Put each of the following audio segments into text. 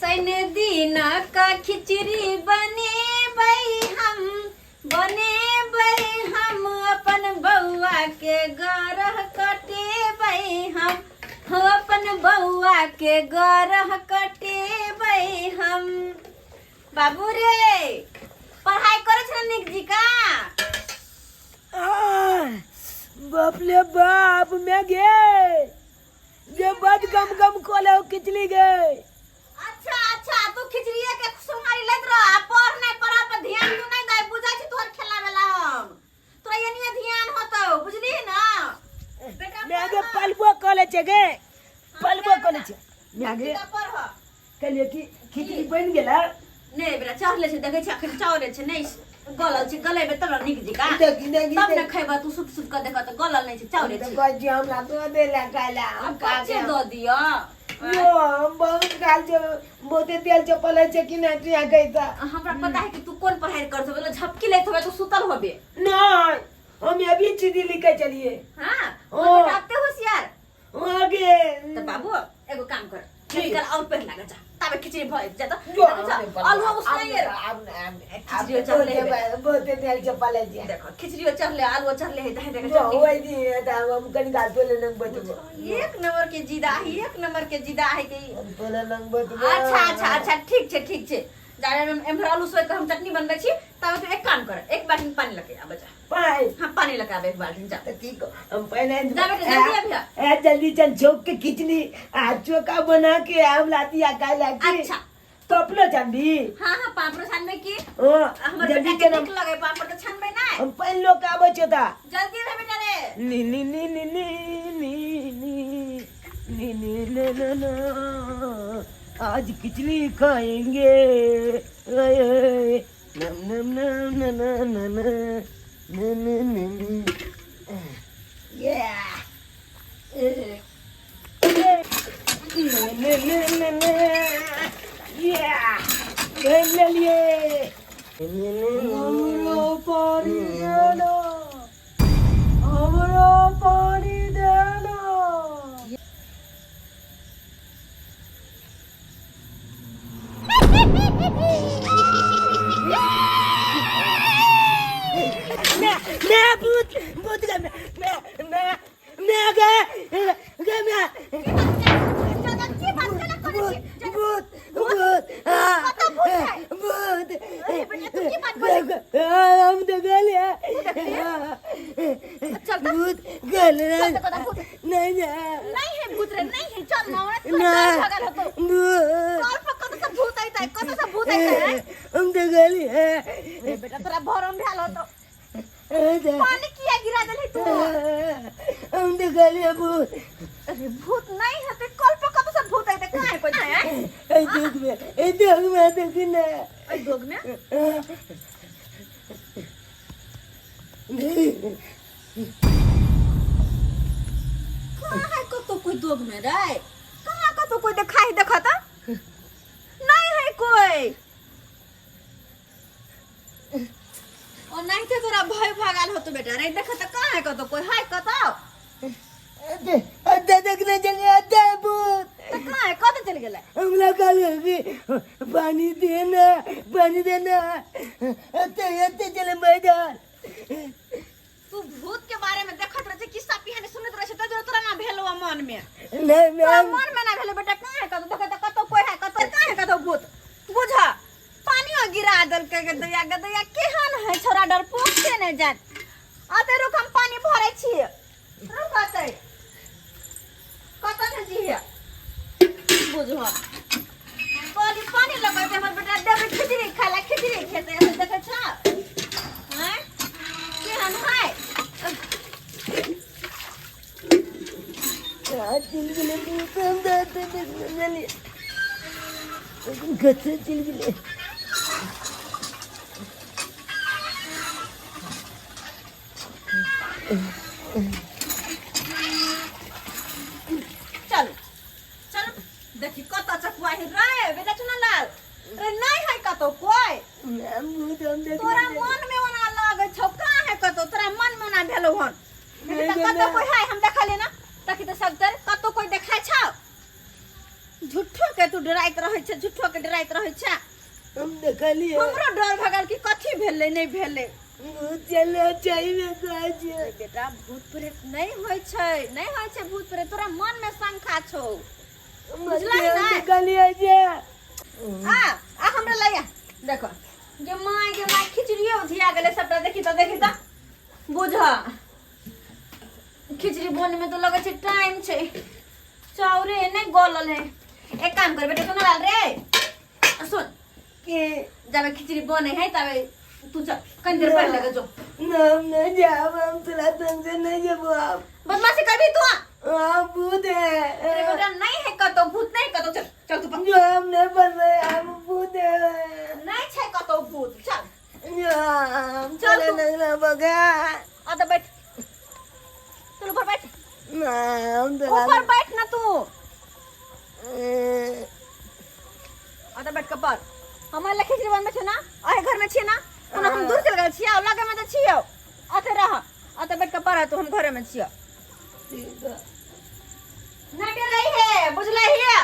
शनि दिन का खिचड़ी बनेबै हम, बनेबै हम अपन बौआ के गरह कटेबै हम, हो अपन बौआ के गरह कटेबै हम। बाबू रे, पढ़ाई करे छ नीक जी का? बाप रे बाप, मैं गे जे बद गम गम कोले हो खिचली गे। अच्छा अच्छा, तू खिचड़िए के सोमारी लैत रह आ पढ़ नहीं, पढ़ा पर ध्यान तू नहीं दे। बुझै छी तोहर खेला वेला हम, तोरा एनिए ध्यान होतौ, बुझली ना बेटा? मैं गे पलबो कोले छे गे, पलबो कोले छे मैं गे। पढ़। कहलिए कि खिचड़ी बनि गेला? नहीं बेटा, चढ़ले छै, देखै छी अखन चावले छै, नहीं गलल छै। गलेबे तब ने नीक जकाँ, देखी देखी। तब ने खैबा तू। सुत सुत के देख तऽ गलल नहीं छै, चावले छै। कहै छी हमरा दऽ दे ला खाय ला हम। आब खा कच्चे के दऽ दिअ। यो हम बहुत खाल छै, बहुते तेल चपल छै कि नहि तू यहाँ कहता। हमरा पता है कि तू कोन पढ़ाई कर होबे, झपकी लैत होबे, तू सुतल होबे। नहीं, हम अभी चीनी लिखे चलिए। हाँ। ओ। बेटा आते होशियार। आगे। तऽ बाबू, एगो काम कर। की? कल और पढ़ लागे जा, ताबे खिचड़ी भऽ जात। जो। अलुआ उसनाइए। खिचड़ियो चढ़ले हेबे। बहुते तेल चपल छै। देखो, खिचड़ियो चढ़ले, आलुओ चढ़ले है, दही देखे। जो होई दी तऽ हम कनी काल तोले नंग बतबो। एक नंबर के जीदा है, एक नंबर के जीदा है के। हम तोले नंग बतबो। अच्छा अच्छा अच्छा, ठीक छै ठीक छै। जाबे हम एम्हर आलू सोहि के हम चटनी बनबै छी, ताबे तू एक काम कर, एक बाल्टी पानी लके आबे जा। पाई? हाँ, पानी लके आबे एक बाल्टी, जा। तऽ की हम पहले जा बेटा, जल्दी अभिया। ए जल्दी चल, चौक के खिचड़ी आ चोखा बना के हम लाती आ खाय ला की। अच्छा। तो अपनो छानबी? हाँ हाँ, पापड़ छानबै की। हाँ। हमर जल्दी बेटा के चल हम। नीक लगे पापड़ तऽ छानबै नै। हम पहले लोग आबै छो ता। जल्दी रे बेटा रे। नी नी नी नी नी नी नी नी नी नी नी नी, आज खिचड़ी खाएंगे। आए, आए, नम नम नम न न न न न न न ये न न न न न ये ले लिए। हमरो पानी देना, हमरो पानी देना। मैं मैं भूत भूत का मैं मैं मैं मैं गए गए मैं। की बात केना करै छी? भूत भूत कतऽ भूत छै? भूत। अरे बेटा, तू की बात करै? हम तो गए। चल तऽ। भूत गए। चल तऽ, कतऽ भूत? नहीं जा। नहीं है भूत रे, नहीं है, चल ना। ना। भगल होतो। भूत। कल पर कतऽ से भूत अइतै, कतऽ से भूत अइतै? हम तो गए। अरे बेटा, तोरा भरम भेल होतो। पानी किया गिरा देलही तू? हम तो गए भूत। अरे भूत नहीं है ते कल पर कतऽ से भूत अइतै? कहाँ है कोई है? ए दुख में, ए दुख में देखी ना। ओइ दोग में? कहाँ है कतौ कोई दोग में रे? कहाँ कतौ कोई देखाई? देखा त नहीं है कोई। ओ नहीं थे तोरा भय भगाल होतो बेटा रे। देखा त कहाँ है कतौ कोई है कतौ? अरे अरे, देखने चले आता है भूत। त कहाँ है, कतौ चल गेलै? हमला कल कि पानी देना, पानी देना, अते अते चले मैदान। तू भूत के बारे में देखत रहे छै, किस्सा पिहानी सुनैत रहे छै, तै तोरा ना भेलो मन में? नहीं। तोरा मैं मन में ना भेलो बेटा? कहाँ है कतौ? देखत त कतौ कोई है कतौ? कहाँ है कतौ भूत? बुझ, पानियो गिरा देलकै। गदैया गदैया, केहन है छोरा, डरपोक से नहि जात। अते रुक, हम पानी भरै छी, रुक। अते कतऽ ने जी बुझ, कहली पानी लगैते, हमर बेटा देबै खिचड़ी खाय ला, खिचड़ी खेतै। ऐसे देखै छ हैं, केहन है? चल गेलै भूत, हम दाते देखने चलिए, लेकिन कतऽ चलि गेलै? चलू चलू, देखी कतऽ चकुआ है रे बेटा चुनालाल रे। नहीं है कतौ कोई। मैम, भूत हम देखने तोरा चलिए। मन में ओना लगै छौ। कहाँ है कतौ? तोरा मन में ओना भेलौ हन। देखी तऽ नहीं। कतौ कोई है? हम देखलियै ना, देखी तऽ सगतर कतौ कोई देखाइ छौ? झूठो के तू डराइत रहै छै, झूठो के डराइत रहै छै। हम देखलिए। हमरो डर भऽ गेल कि कथी भेलै नहि भेलै। भूत चले चाहिए कहै छै। अरे बेटा, भूत प्रेत नहि होइ छै, नहि होइ छै भूत प्रेत, तोरा मन में शंका छौ, बुझलही हम नहि? देखलिए जे आ आ हमरा लैया देखो गे माय, गे माय, खिचड़ियो धिया गेलै सबटा। देखी तऽ, देखी तऽ, बुझ खिचड़ी बने में तो लगे छै टाइम छै, चाउरे नहि गलल है। एक काम कर बेटा, सुन लाल रे, सुन। के? जब खिचड़ी बने है तबे तू चल, कनी देर पहले लगे जो। ना, हम नहीं जाब, हम तोरा संग से नहीं जब आप। बदमाशी करबी तू? हाँ, भूत है। अरे बेटा, नहीं है कतो भूत, नहीं कतो, चल चल तू जो हम नहीं पढ़ रहे, हम भूत है। नहीं छै कतो भूत, चल। जो हम चल चले तू। नहीं बगा। आ तो बैठ, चल ऊपर बैठ। ना, हम तोरा ऊपर बैठ ना तू। आ तो बैठ के पर हमर लए खिचड़ी बनबै छै ना, अहे घर में छियै ना, कोनो हम दूर चल गेल छियै? लगे में तऽ छियौ, अते रह, अते बैठ के पढ़ तू, हम घरे में छियौ। ठीक है। नहीं डरै है, बुझलै है?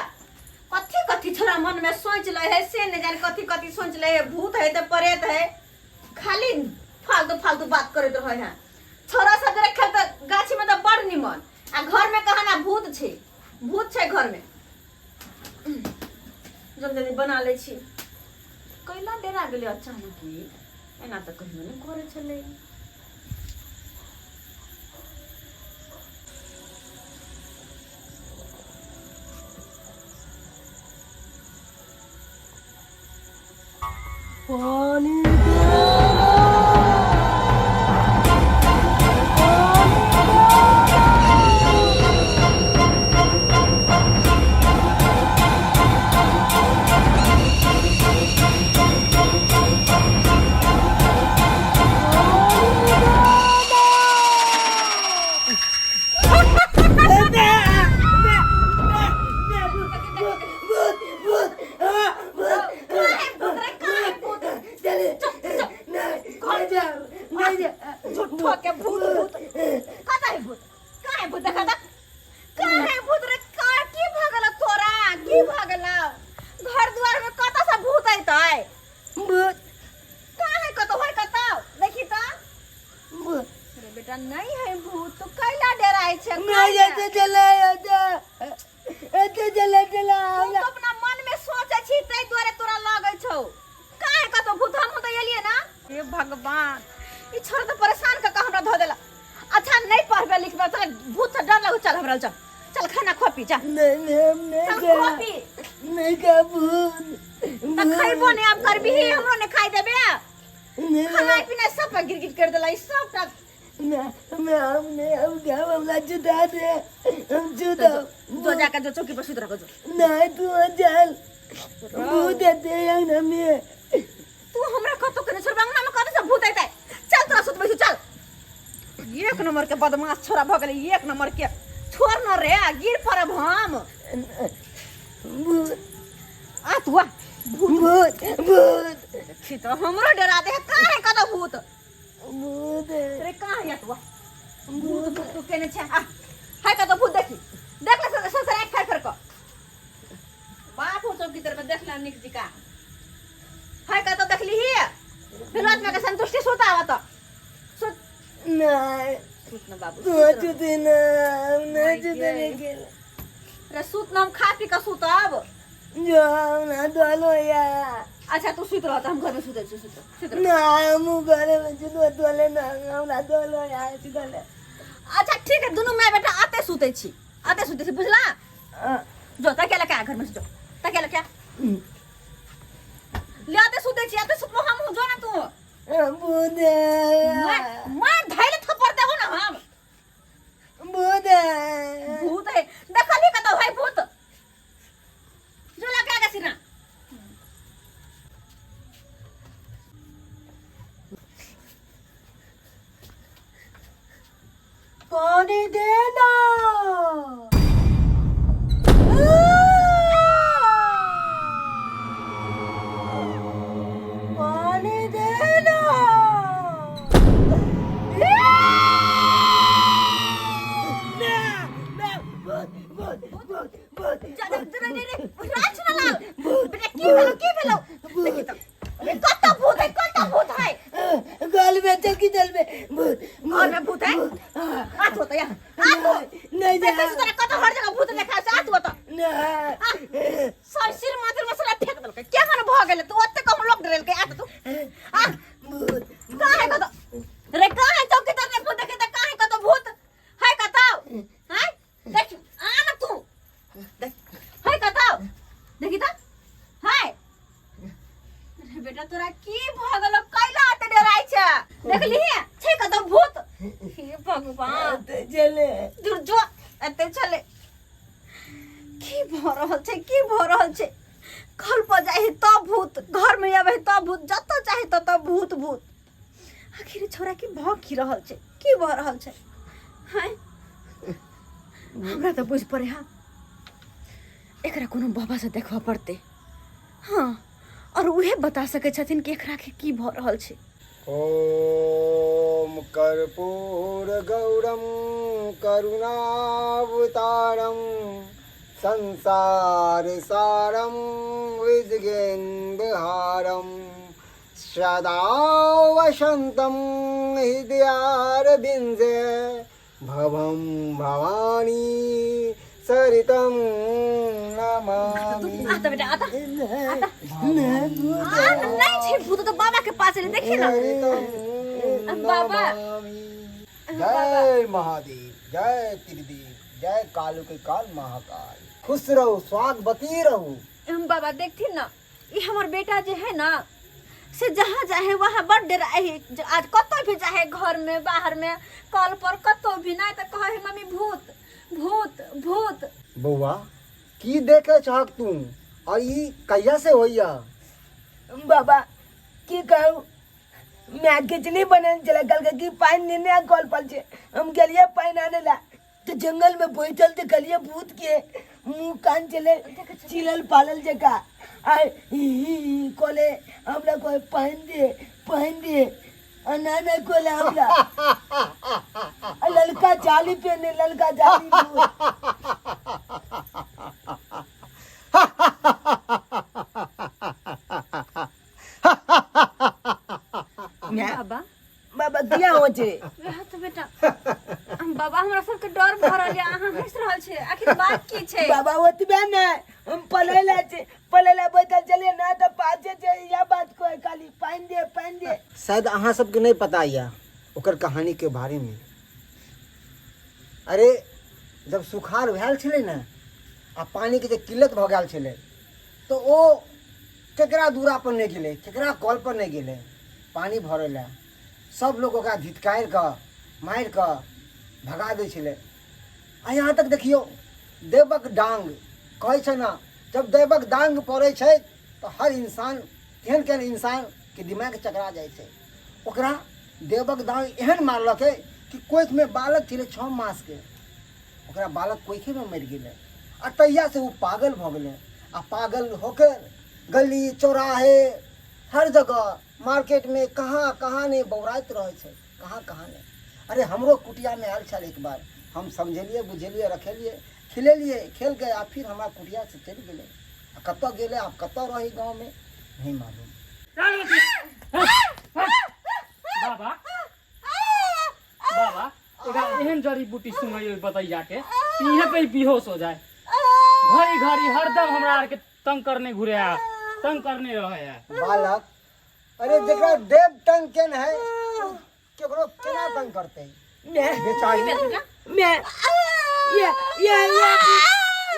कथी कथी छोरा मन में सोच लै है से नहीं जाने, कथी कथी सोच लै है, भूत है तऽ प्रेत है, खाली फालतू फालतू बात करैत रहै है। छोरा सब जरा खेल तऽ गाछी में तऽ बड़ निमन, आ घर में कहा ना भूत छै, भूत छै घर में। जल्दी जल्दी बना लै छी। कैला डेरा गेलै अचानक ई? एना तऽ कहियो नहि करै छलै। पानी। झूठो के भूत भूत, कतऽ है भूत? कहाँ है भूत? देखा तऽ, कहाँ है भूत रे? का की भऽ गेलौ तोरा? की भऽ गेलौ? घर दुआर में कतऽ से भूत अयतै? भूत। कहाँ है? कतौ है? कतौ देखी तऽ। भूत। अरे बेटा, नहीं है भूत, तू कैला डराय छै? नहीं। कैला? जाते चला ऐसे चला चला। तू तो अपना मन में सोचे छी, ताहि दुआरे तोरा लगै छौ। काहे कतौ भूत? हम तऽ एलियै ना। हे भगवान, ई छोरा तऽ परेशान कऽ कऽ हमरा धऽ देला। अच्छा, नहीं पढ़बे लिखबे, तोरा भूत से डर लगौ? चल हमरा, चल चल, खाना खो पी, जा। नहीं नहीं, हम नहीं चल खा खो पी। नहीं खा भूत। तऽ खैबो नहीं आब करबी, हमरो नहीं खाइ देबे? नहीं। खाना पीना सब पर गिर गिर कर देला ई सबटा। ना, मैं हम नहीं, हम क्या, हमरा जुदा दे, हम जुदा। जो जाकर जो चौकी पर सुत रहो, जो। नहीं, तू चल, भूत है अंगना में। तू हमरा कतौ के छोड़, अंगना में कतौ से भूत अइतै? चल, तोरा सुतबै छौ, चल। एक नंबर के बदमाश छोरा भऽ गेलै, एक नंबर के। छोड़ न रे, गिर पड़ब हम। भूत। आ तू आ। भूत भूत। देखी तो, हमरो डरा दे। कहाँ है कतौ भूत? भूत है। रे, कहाँ है तू? आ। भूत भूत तू केने छै? आ है कतौ भूत? देखी, देख ले सर, सर आँखि फाड़ि फाड़ि कऽ। बाप हो, चौकी तर में देख ले निक जिका है कतौ, देखली ही? फिर रात में के संतुष्टि सुता आवत, सुत। नहीं। सुत न बाबू। तू सुत रह। जुदे ना, हम नहीं माय जुदे गे। नहीं। रे सुत न, हम खा पी कऽ सुतब। जो हम ना दोलो या। अच्छा, तू सुत रह, तऽ हम घर में सुतै छी। सुत रह, सुत रह। ना, हम घरे में जुदो दोले ना, हम ना दोलो या जुदले। अच्छा ठीक है, दुनू माय बेटा आते सुतै छी, आते सुतै छी, बुझला? जो तकिया लऽ के आ घर में से, जो तकिया लऽ के आ। ले, आते सुतै छी, आते सुतबो हम, जो ना तू। भूत है। मार मार धैले थप्पड़ देबो ना हम। भूत है। भूत है? देखली कतौ है भूत? जो लगा के सिना। पानी देना। पानी देना। भूत भूत भूत भूत। जा जा, रे रे रे। गेलै तू ओते कम लोक डरेलकै आ तू आ भूत कहाँ है कतौ रे कहाँ है चौकीदार रे भूत देखे त कहाँ है कतौ भूत है कतौ हैं देख आ ना तू देख है कतौ देखी त है रे बेटा तोरा की भ गेलो कैला एते डराइ छ देखली छै कतौ भूत हे भगवान एते चले दूर जो एते चले की भ रहल छै की भ रहल छै घर पर जाइ है तब भूत घर में आबै है तब भूत जतऽ चाहे ततऽ भूत भूत आखिर छोरा की भ की रहल छै की भ रहल छै हैं हमरा तऽ बुझ पड़े हा एकरा कोनो बाबा से देखबऽ पड़तै हाँ और उहे बता सकै छथिन कि एकरा के की भ रहल छै ॐ कर्पूरगौरं करुणावतारं संसारसारं भुजगेन्द्रहारं सदा वसन्तं हृदयारविन्दे भवं भवानी सरितं नमामि आता बेटा आता आता आ नहीं छै भूत तो बाबा के पास ले देखी ना सरितं बाबा। नमामि। जय महादेव जय त्रिदेव जय कालू के काल महाकाल खुश रहो स्वागवती रहो हम बाबा देखथिन ना ई हमर बेटा जे है ना से जहाँ जाहे वहाँ बड़ डराए है आज कतौ भी जाहे घर में बाहर में कल पर कतौ भी नहीं तो कहे है मम्मी भूत भूत भूत बौआ की देखे छहक तू और ई कहिया से होइया बाबा की कहू मैं खिचड़ी बनल चला कल के पानी नेने आ कल पर छे हम गेलिए पानी आने ला तो जंगल में बैठल देखलिए भूत के मुंह कान चले चिलल पालल जका आ ही ही ही कोले हमरा कोई पहन दे पहन दे आ ना ना कोले हमरा आ ललका जाली पहने ललका जाली भूत। म्या- बाबा बाबा किया हो छे वएह तऽ बेटा हम बाबा हमरा सबके डर भऽ रहल यऽ अहाँ हँसि रहल छियै आखिर बात की छै बाबा ओतबे ने हम पढ़ै ला छे पढ़ै ला बैठल छलियै ना तऽ पाछे छै इएह बात कहै खाली पानि दे पानि दे शायद अहाँ सबके नहीं पता यऽ ओकर कहानी के बारे में अरे जब सुखाड़ भेल छलै ने आ पानी के जे किल्लत भऽ गेल छलै तऽ ओ केकरा दूरा पर नहि गेलै केकरा कल पर नहि गेलै पानि भरै लए सब लोग ओकरा धितकारि कऽ मारि कऽ भगा दै छलै आ यहाँ तक देखियौ देवक डांग कहै छै ने जब देवक डांग पड़ै छै तऽ हर इंसान केहन केहन इंसानके दिमाग चकरा जाइ छै ओकरा देवक डांग एहन मारलकै कि कोखिमे बालक छलै 6 मासके ओकरा बालक कोखिमे मरि गेलै आ तहियासँ ओ पागल भऽ गेलै आ पागल होके गली चौराहे हर जगह मार्केटमे कहाँ कहाँ नहि बौराइत रहै छै कहाँ कहाँ नहि अरे हमरो कुटियामे आयल छल एक बार हम समझेलियै बुझेलियै रखेलियै खिलेलियै खेलकै आ फिर हमरा कुटियासँ चलि गेलै आ कतऽ गेलै आब कतऽ रहै गाँवमे नहि मालूम बाबा बाबा एकरा एहन जड़ी बूटी सुनैयो बतैया के कि इहे पे ही बेहोश हो जाए घड़ी घड़ी हरदम हमरा आर के तंग करने घुरे आ तंग करने रहे है बालक अरे जकरा देव तंग केन है उ केकरो केना तंग करते मैं बेचारी मैं ये ये ये भूत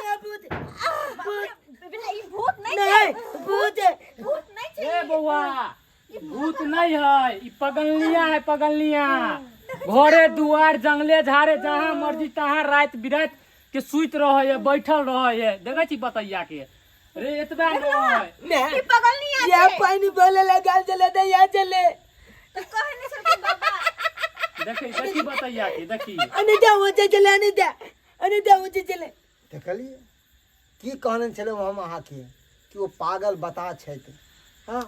ये भूत भूत बेटा ई भूत नहीं नहीं भूत है भूत नहीं छै ए बौआ भूत नहीं है ई पगलनिया है पगलनिया घरे दुआर जंगले झाड़े जहाँ मर्जी तहाँ रात बिरात के सुति रहे है बैठल रहे है देखै छी बतैया के रे एतबा नहीं मैं ई पगलनिया ये छै पानी बोले लगा चले तो यहाँ चले तऽ कहै नहि छलखिन बाबा देखी देखी बतैया के देखी अनिता ऊंचे चले अनिता अनिता ऊंचे चले देखलियै की कहने छलहुँ हम अहाँके कि ओ पागल बता छथि हँ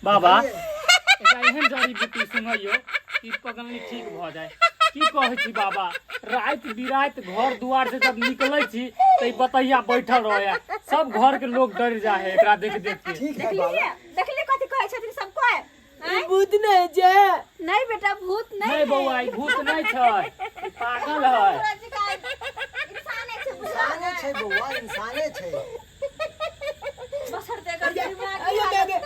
बाबा एकरा एहन जड़ी बूटी सुनैयो कि पगलनी ठीक भऽ जाय की कहै छी बाबा राति बिराति घर दुआर से जब निकलै छी तऽ ई बतैया बैठल रहै सब घर के लोग डर जाइ है एकरा देख देख के ठीक है देखलियै बाबा देखलियै कथी कहै छथिन सब कोइ आँय? भूत नहीं जे नहीं बेटा भूत नहीं नहीं बौआ ई भूत नहीं छै ई पागल है तोरा जकाँ इंसाने छै बुझल इंसाने छै बौआ इंसाने छै बसर देकर अयो मैं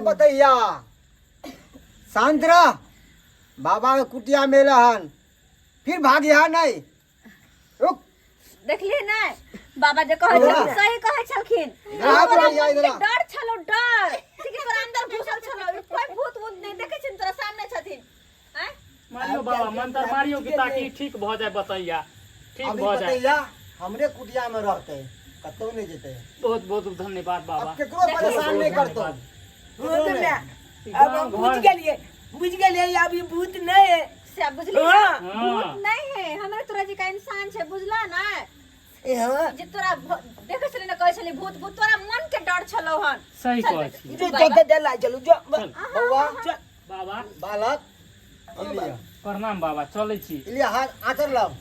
बतैया शांत रह बाबा के कुटिया में हन फिर भागिहा नहीं रुक देखली नहि बाबा जे कहै छलखिन सही कहै छलखिन इधर आ बुढ़िया, इधर आ। डर छलो डर ठीक तोरा अंदर घुसल छलो ई कोई भूत वूत नहि देखै छिन तोरा सामने छथिन आँय मारियो बाबा मंत्र मारियो कि ताकि ठीक भऽ जाए बतैया ठीक अभी भऽ जाए बतैया हमरे कुटिया में रहते कतौ नहीं जेते बहुत बहुत धन्यवाद बाबा अब केकरो परेशान नहीं करतो हाँ तो मैं ई अब हम गाँव बुझ घर गेलिए बुझ गेलिए अब ई भूत नहीं है से बुझली हाँ। भूत नहीं है हमरे तोरा जी का इंसान छै बुझला ना ए हाँ जे तोरा देखै छली ना कहै छली भूत भूत तोरा मन के डर छलो हन सही चल कहै बेटा। छी जो जो के ला चलू जो चल बौआ चल बाबा बालक ई लिअ प्रणाम बाबा चलै छी ई लिअ हाथ आचर लाओ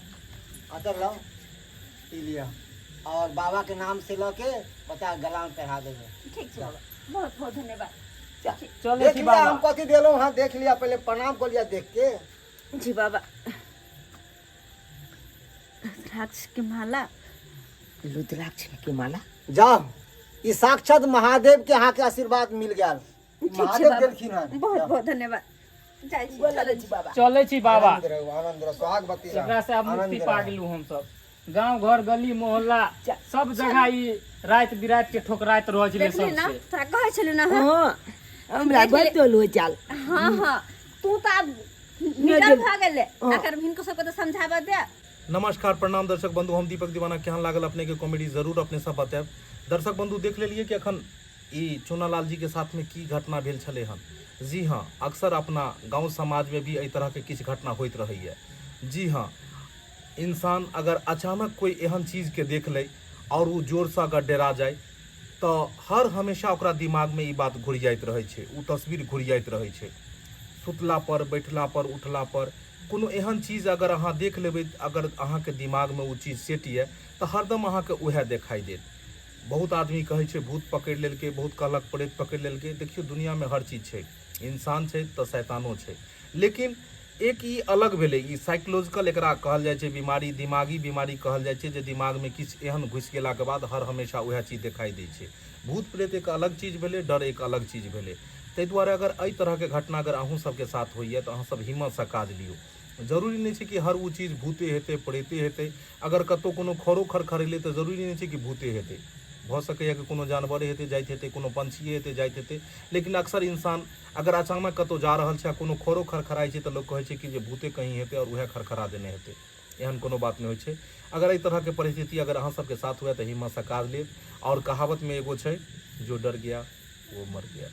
आचर लाओ ई लिअ और बाबा के नाम से लऽ के बच्चा के गला में चढ़ा देबै ठीक छै बाबा बहुत बहुत धन्यवाद चलै देख छी लिया हम बाबा कथी देलहुँ हँ देख लिया पहले प्रणाम कर लिया देख के जी बाबा रुद्राक्ष के माला रुद्राक्ष के माला जाओ ई साक्षात महादेव के अहाँ के आशीर्वाद मिल गेल ठीक छै महादेव बाबा देलखिन हन बहुत बहुत धन्यवाद जाइ छी बोला छी बाबा चलै छी बाबा आनंद रहू आनंद रहू सुहागवती रहू एकरा से आब मुक्ति आनंद पा रहू। गेलहुँ हमसब गांव घर गली मोहल्ला सब जगह ई राति बिराति के ठोकराइत रहै छलै देखली ना सबसे तोरा कहै छलु ना हम हाँ हमरा बतल हो चाल हाँ हाँ तू तऽ आब निडर भऽ गेलै अगर हिनको सबके तऽ समझाबऽ दे नमस्कार प्रणाम दर्शक बंधु हम दीपक दीवाना केहन लागल अपने के कॉमेडी जरूर अपने सब बतायब दर्शक बंधु देख लेलिए कि अखन ई चुनालाल जी के साथ में की घटना भेल छलै हन जी हाँ अक्सर अपना गांव समाज में भी एहि तरह के किछु घटना होइत रहैए जी हाँ इंसान अगर अचानक कोई एहन चीज के देख ले और ओ जोरसँ अगर डरा जाय तऽ हर हमेशा ओकरा दिमागमे ई बात घुरियाइत रहै छै ओ तस्वीर घुरियाइत रहै छै सुतला पर बैठला पर उठला पर कोनो एहन चीज अगर अहाँ देख लेबै अगर अहाँके दिमागमे ओ चीज सेट यऽ तऽ हरदम अहाँके उएह देखाइ देत बहुत आदमी कहै छै भूत पकड़ि लेलकै बहुत कहलक प्रेत पकड़ि लेलकै देखियौ दुनिआँमे हर चीज छै इंसान छै तऽ शैतानो छै लेकिन एक ई अलग भेलै ई साइकोलॉजिकल एकरा कहल जाइ छै बीमारी दिमागी बीमारी कहल जाइ छै जे दिमागमे किछु एहन घुसि गेलाके बाद हर हमेशा उएह चीज देखाइ दै छै भूत प्रेत एक अलग चीज भेलै डर एक अलग चीज भेलै ताहि दुआरे अगर एहि तरहके घटना अगर अहूँ सबके साथ होइए तऽ अहाँसब हिम्मतसँ काज लियौ जरूरी नहि छै कि हर ओ चीज भूते हेतै प्रेते हेतै अगर कतहु कोनो खरो खड़खड़ेलै तऽ जरूरी नहि छै कि भूते हेतै भऽ सकैए कि कोनो जानवरे हेतै जाइत हेतै कोनो पंछिए हेतै जाइत हेतै लेकिन अक्सर इंसान अगर अचानक कतहु जा रहल छै आ कोनो खरो खड़खड़ाइ छै तऽ लोक कहै छै कि जे भूते कहीं हेतै आओर उएह खड़खड़ा देने हेतै एहन कोनो बात नहि होइ छै अगर एहि तरहके परिस्थिति अगर अहाँ सबके साथ हुए तऽ हिम्मतसँ काज लेब आओर कहावतमे एगो छै जो डर गया वो मर गया।